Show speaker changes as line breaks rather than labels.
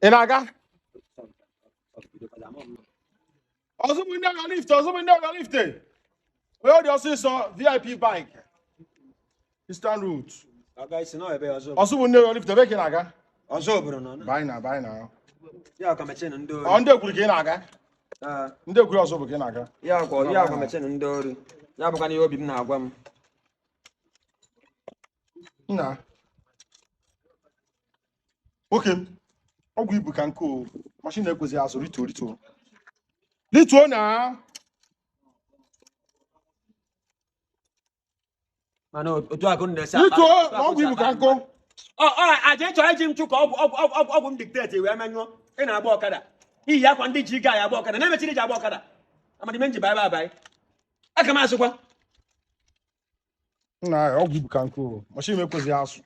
Ị na-aga? Ọzụbụ ndị ọga lift, ọzụbụ ndị ọga lift. Onye ọ dị ọsịsọ VIP bike. Eastern Route.
Ọga isi nọ ebe ọzọ.
Ọzụbụ ndị ọga lift, ebe ka ị na-aga?
Ọzọ obodo nọ na.
Banye na, banye na.
Ya ọka mechin ndị
Ọ
ori.
ndị ekwuru ka ị na-aga?
Ee,
Ndị ekwuru ọzọ bụ ka ị na-aga?
ya ọkwa ya ọka mechin ndị ori. Ya bụkwa na ihe obi m na-agwa m.
Nna. Nwoke m, ọgwụ ibu ka nkụ o. Machine ekwezi azụ, rituo rituo. Rituo na.
Mana otu akụ na-esi
Rituo na ọgwụ ibu ka nkụ.
Ọ ọ aja ịchọ iji m chụ ka ọgwụ ọgwụ ọgwụ ọgwụ m dictate wee menyụọ. Ị na-agba ọkada. Iyi akwa ndị ji ike anyị agba ọkada. Na-emechiri ji agba ọkada. Amadi me nji bye bye bye. Aka m asịkwa.
Nna, ọgwụ ibu ka nkụ o. Machine ekwezi azụ.